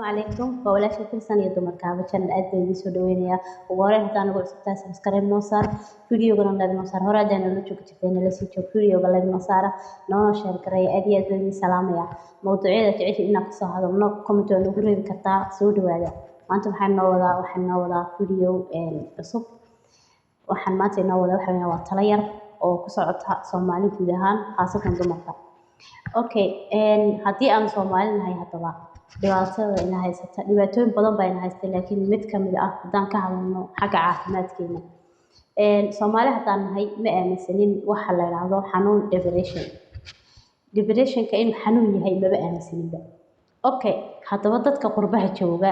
Calaykum, waa walaasha Filsan iyo dumarkaaba channel. Aad baan idiin soo dhaweynayaa. Ugu horreyn, haddaan nagu cusubtahay, subscribe noo saar, videogana like noo saar. Hore haddaan nala joogi jirtay, nala sii joog, videoga like noo saara, noona share gareeya. Aad iyo aad baan idiin salaamaya. Mawduucyada jecesha inaan kasoo hadalno comment waa nagu reebi kartaa. Soo dhawaada. Maanta waxaan noo wadaa video cusub. Waxaan maanta inoo wadaa waxa weeyaan waa talo yar oo ku socota Soomaali guud ahaan, khaasatan dumarka. Okay, haddii aan Soomaali nahay, haddaba dhibaatada ina haysata, dhibaatooyin badan baa ina haysta, laakiin mid ka mid ah haddaan ka hadalno xagga caafimaadkeena, Soomaali haddaan nahay, ma aaminsanin waxa la yidhaahdo xanuun depression. Depressionka inuu xanuun yahay maba aaminsaninba. Okay, haddaba dadka qurbaha jooga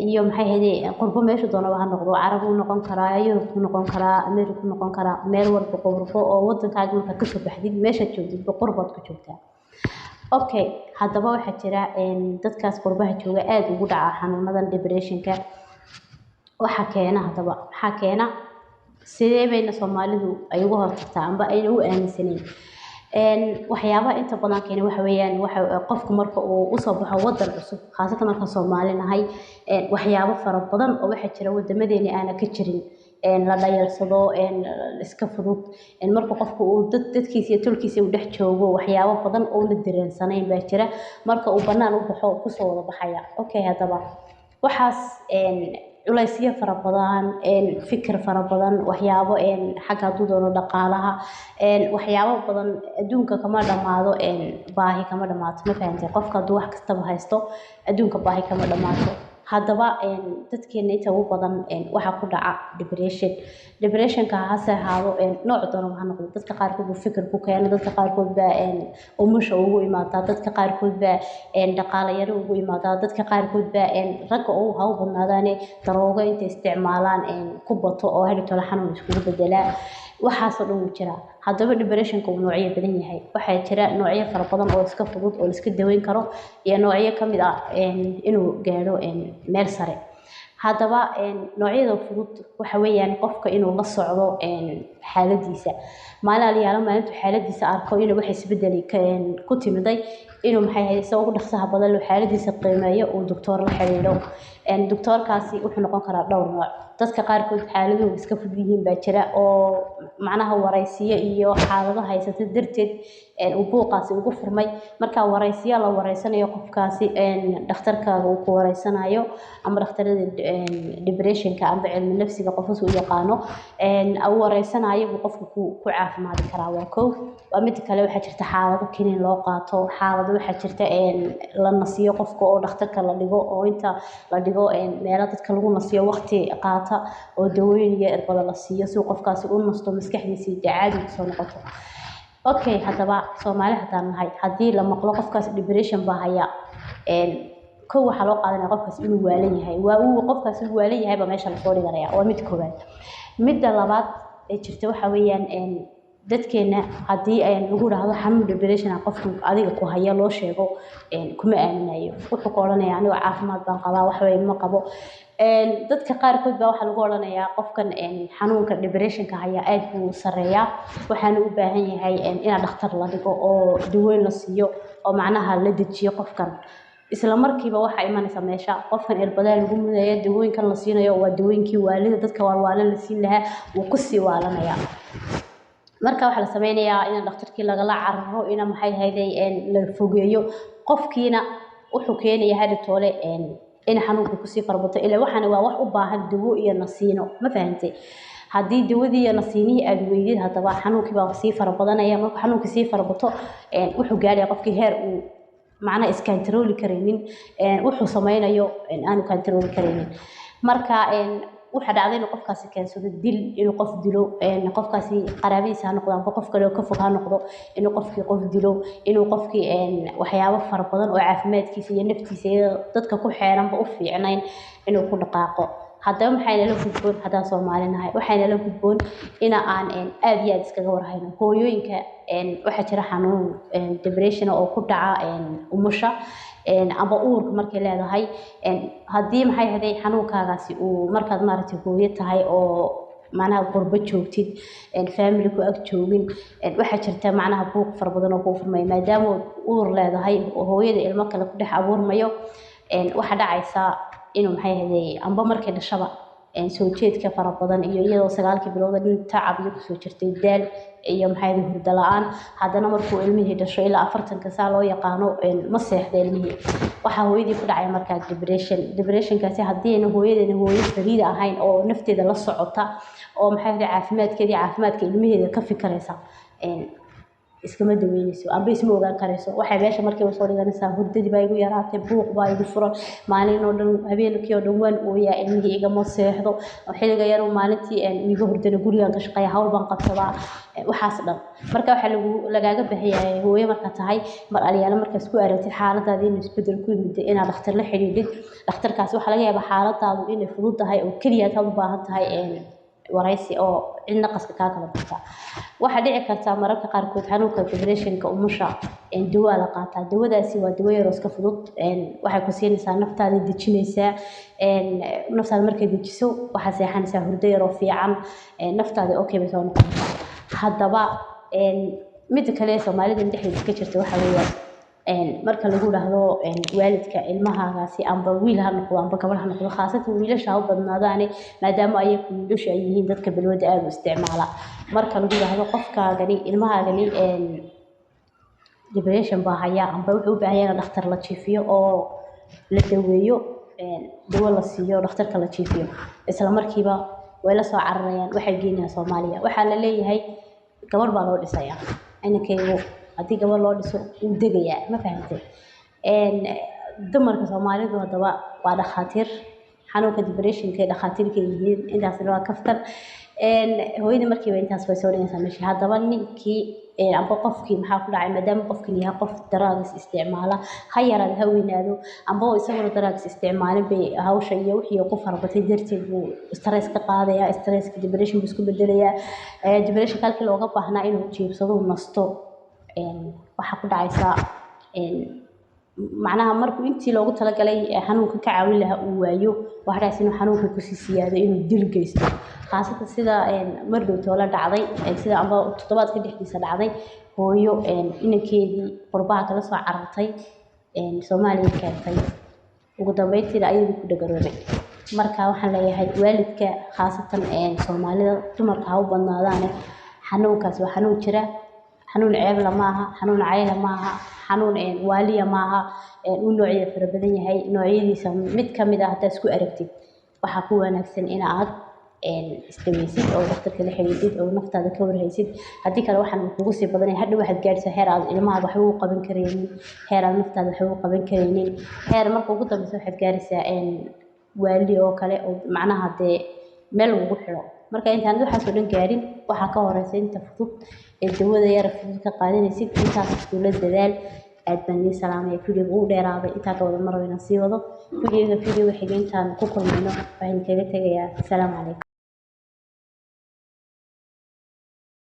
iyo maxay ahayde, qurbo meesha doonaba ha noqdo, Carab uu noqon karaa, Yurub ku noqon karaa, America ku noqon karaa, meel walba qurbo oo wadankaaga markaad kasoo baxdid, meeshaad joogtidba qurbaad ku joogtaa. Okay, haddaba waxaa jira dadkaas qurbaha jooga aada ugu dhaca xanuunadan depressionka. Waxa keena haddaba, maxaa keena? Sidee bayna Soomaalidu ay uga hortagtaa amba ayna u aaminsanayn? Waxyaabaha inta badan keena waxa weeyaan waxa qofku marka uu usoo baxo wadan cusub, khaasatan markaan Soomaali nahay, waxyaabo fara badan oo waxaa jira wadamadeeni aana ka jirin, la dhayalsado, iska fudud. Marka qofku uu dad dadkiisa iyo tolkiisa uu dhex joogo, waxyaabo badan oo la dareensanayn baa jira. Marka uu banaan u baxo, kusoo wada baxaya. Okay, haddaba waxaas culaysyo fara badan, fikir fara badan, waxyaabo xagga hadduu doono dhaqaalaha, waxyaabo badan. Adduunka kama dhammaado, baahi kama dhammaato, ma fahantay? Qofka hadduu wax kastaba haysto, adduunka baahi kama dhammaato. Haddaba dadkeena inta ugu badan waxaa ku dhaca depression. Depressionka hase ahaado nooc doonaba ha noqdo. Dadka qaarkood buu fikir ku keena, dadka qaarkood baa umusha ugu imaadaa, dadka qaarkood baa dhaqaale yaro ugu imaadaa, dadka qaarkood baa, ragga oo ha u badnaadaane, daroogo intay isticmaalaan ku bato oo hadhowto xanuun iskugu bedelaa. Waxaasoo dhan wuu jiraa. Haddaba depressionka wuu noocyo badan yahay. Waxaa jira noocyo fara badan oo iska fudud oo la iska daweyn karo iyo noocyo ka mid ah inuu gaadho meel sare. Haddaba noocyada fudud waxa weeyaan qofka inuu la socdo xaaladiisa maalin aliyaalo maalintuu xaaladiisa arko inuu wax isbedeli ku timiday, inuu maxay ahayd, isagoo ugu dhaqsaha badan loo xaaladiisa qiimeeyo, uu doctor la xiriiro. Doctorkaasi wuxuu noqon karaa dhowr nooc. Dadka qaarkood xaaladuhu iska fudud yihiin baa jira, oo macnaha waraysiyo iyo xaalado haysata darteed uu buuqaasi ugu furmay. Marka waraysiyo la wareysanayo qofkaasi, dhakhtarkaaga uu ku wareysanayo ama dhakhtarada depressionka amba cilmi nafsiga qofkas u yaqaano uu wareysanayo, buu qofku ku caafimaadi karaa. Waa kow. Waa mid kale, waxaa jirta xaalado kiniin loo qaato, xaalado waxaa jirta la nasiyo qofka oo dhakhtarka la dhigo, oo inta la dhigo meelo dadka lagu nasiyo waqti qaata, oo dawooyin iyo irbado la siiyo si uu qofkaasi u nasto, maskaxdiisa iyo caadi kusoo noqoto. Okay, haddaba Soomaali haddaan nahay, haddii la maqlo qofkaas depression baa haya, kow waxaa loo qaadanaya qofkaas inuu waalan yahay. Waa uu qofkaas inuu waalan yahay baa meesha lasoo dhiganaya. Waa mid koowaad. Midda labaad ee jirta waxa weeyaan dadkeena haddii lagu dhahdo xanuun depression ah qofku adiga ku haya loo sheego, kuma aaminayo. Wuxuu ku odhanaya, "Anigo caafimaad baan qabaa, waxba ma qabo." Dadka qaarkood baa waxaa lagu odhanayaa qofkan xanuunka depressionka haya aad buu u sareeyaa, waxaana u baahan yahay inaa dhakhtar la dhigo oo daweyn la siiyo oo macnaha la dejiyo qofkan. Isla markiiba waxaa imanaysa meesha qofkan irbadaa lagu mudaya, dawooyinkan la siinayo waa dawooyinkii waalida, dadka waalwaalan la siin lahaa, wuu kusii waalanaya. Marka waxaa la sameynayaa in dhakhtarkii lagala cararo, ina maxay ahayday, la fogeeyo qofkiina. Wuxuu keenaya hadhowtoole in xanuunka kusii farbato, ilaa waxaana waa wax u baahan dawo iyo nasiino, ma fahantay? Haddii dawadii iyo nasiinihii aada weydid, haddaba xanuunkii baa sii fara badanaya. Markuu xanuunkii sii farabato, wuxuu gaaraya qofkii heer uu macnaha iskantarooli karaynin, wuxuu sameynayo aanu kantarooli karaynin. Marka waxaa dhacday inuu qofkaasi keensado dil, inuu qof dilo. Qofkaasi qaraabadiisa ha noqdo amba qof kale oo ka fog ha noqdo, inuu qofkii qof dilo, inuu qofkii waxyaabo fara badan oo caafimaadkiisa iyo naftiisa iyo dadka ku xeeranba u fiicnayn inuu ku dhaqaaqo. Haddaba maxay nala gudboon haddaan Soomaali nahay? Waxay nala gudboon ina aan aada iyo aada iskaga warhayno hooyooyinka. Waxaa jira xanuun depression oo ku dhaca umusha amba uurka markay leedahay. Haddii maxay haday xanuunkaagaasi uu markaad maaragtay hooyo tahay oo macnaha qurbo joogtid, family ku ag joogin, waxaa jirta macnaha buuq fara badan oo kuu furmaya maadaama uur leedahay oo hooyada ilmo kale ku dhex abuurmayo. Waxaa dhacaysa inuu maxay ahayd amba markay dhashaba soo jeedka fara badan iyo iyadoo 9kii bilood dhan tacab iyo kusoo jirtay daal iyo maxay ahayd hurdo la-aan, haddana markuu ilmihii dhasho ilaa 40ka saa loo yaqaano ma seexda ilmihii. Waxaa hooyadii ku dhacaya markaa depression. Depressionkaasi haddii ayna hooyadeena hooyo fariida ahayn oo nafteeda la socota oo maxay ahayd caafimaadkeeda iyo caafimaadka ilmaheeda ka fikiraysa, iskama daweyneyso amba isma ogaan karayso. Waxay meesha markiiba soo dhiganaysaa hurdadii baa igu yaraatay, buuq baa igu furan maalin oo dhan, habeenkii oo dhan waan ooyaa, ilmihii igama seexdo, xilliga yaruu maalintii iga hurdana gurigaan ka shaqeeya, hawl baan qabsadaa, waxaas dhan. Marka waxaa lagu lagaaga baahan yahay hooyo marka tahay mar aliyaalo markaas ku aragtid xaaladaada inuu isbedel ku yimid inaad dhakhtar la xidhiidhid. Dhakhtarkaasi waxaa laga yaabaa xaaladaadu inay fudud tahay oo keliya aad u baahan tahay waraysi oo cidna qaska kaa kala baxta. Waxaa dhici kartaa mararka qaarkood xanuunka depressionka umusha dawaa la qaataa. Dawadaasi waa dawo yaroo iska fudud, waxay ku siinaysaa naftaada dejinaysaa. Naftaada markay dejiso waxaa seexanaysaa hurdo yaroo fiican, naftaada okay bay soo noqonaysaa. Haddaba midda kale Soomaalida dhexdeeda iska jirta waxaa weeyaan marka lagu dhahdo waalidka ilmahaagaasi amba wiil ha noqdo amba gabadh ha noqdo, khaasatan wiilasha ha u badnaadaane maadaama ayagu wiilashu ay yihiin dadka balwadda aada u isticmaala, marka lagu dhahdo qofkaagani ilmahaagani depression baa haya amba wuxuu u baahan yahay in dhakhtar la jiifiyo oo la daweeyo, dawo la siiyo, dhakhtarka la jiifiyo, isla markiiba way la soo cararayaan, waxay geynayaan Soomaaliya. Waxaa la leeyahay gabadh baa loo dhisayaa inankaygu, haddii gabadh loo dhiso wuu degayaa. Ma fahamtay? Dumarka Soomaalidu haddaba waa dhakhaatiir xanuunka depressionka ay dhakhaatiirka yihiin. Intaasna waa kaftan. Hooyadii markiiba intaas way soo dhigaysaa meesha. Haddaba ninkii amba qofkii maxaa ku dhacay? Maadaama qofkan yahay qof drugs isticmaala, ha yaraado ha weynaado, amba isaguna drugs isticmaalin bay hawsha iyo wixii ku farabatay darteed buu stress ka qaadayaa, stresska depression buu isku bedelayaa. Depression halkii looga baahnaa inuu jiibsado nasto, waxaa ku dhacaysa macnaha markuu intii loogu talagalay xanuunka ka caawin lahaa uu waayo, waxaa dhacaysa inuu xanuunka kusii siyaado, inuu dil geysto, khaasatan sida mar dhow toola dhacday, sida amba toddobaadka dhexdiisa dhacday, hooyo inankeedii qurbaha kala soo carartay Soomaaliya keentay, ugu dambeyntiina ayadii ku dhagaroobay. Marka waxaan leeyahay waalidka khaasatan Soomaalida dumarka ha u badnaadaane, xanuunkaasi waa xanuun jira, xanuun ceebla maaha, xanuun cayla maaha, xanuun waaliya maaha. Uu noocyada fara badan yahay, noocyadiisa mid ka mid ah haddaad isku aragtid waxaa ku wanaagsan in aad isdaweysid oo dhakhtarka la xidhiidhid oo naftaada ka warhaysid. Haddii kale waxaan kugu sii badanaya, hadhow waxaad gaadhaysaa heer aad ilmahaada waxba u qaban karaynin, heer aad naftaada waxba u qaban karaynin, heer marka ugu dambeysa waxaad gaadhaysaa waali oo kale oo macnaha dee meel lagugu xidho. Marka intaan waxaas oo dhan gaarin waxaa ka horeysa inta fudud ee dawada yara fudud ka qaadanaysid, intaas iskula dadaal. Aad baan idiin salaamaya. Videoga uu dheeraaday, intaa ka wada maro inaan sii wado videoga xiga intaan ku kulmayno waxaan kaga tegayaa asalaamu calaykum.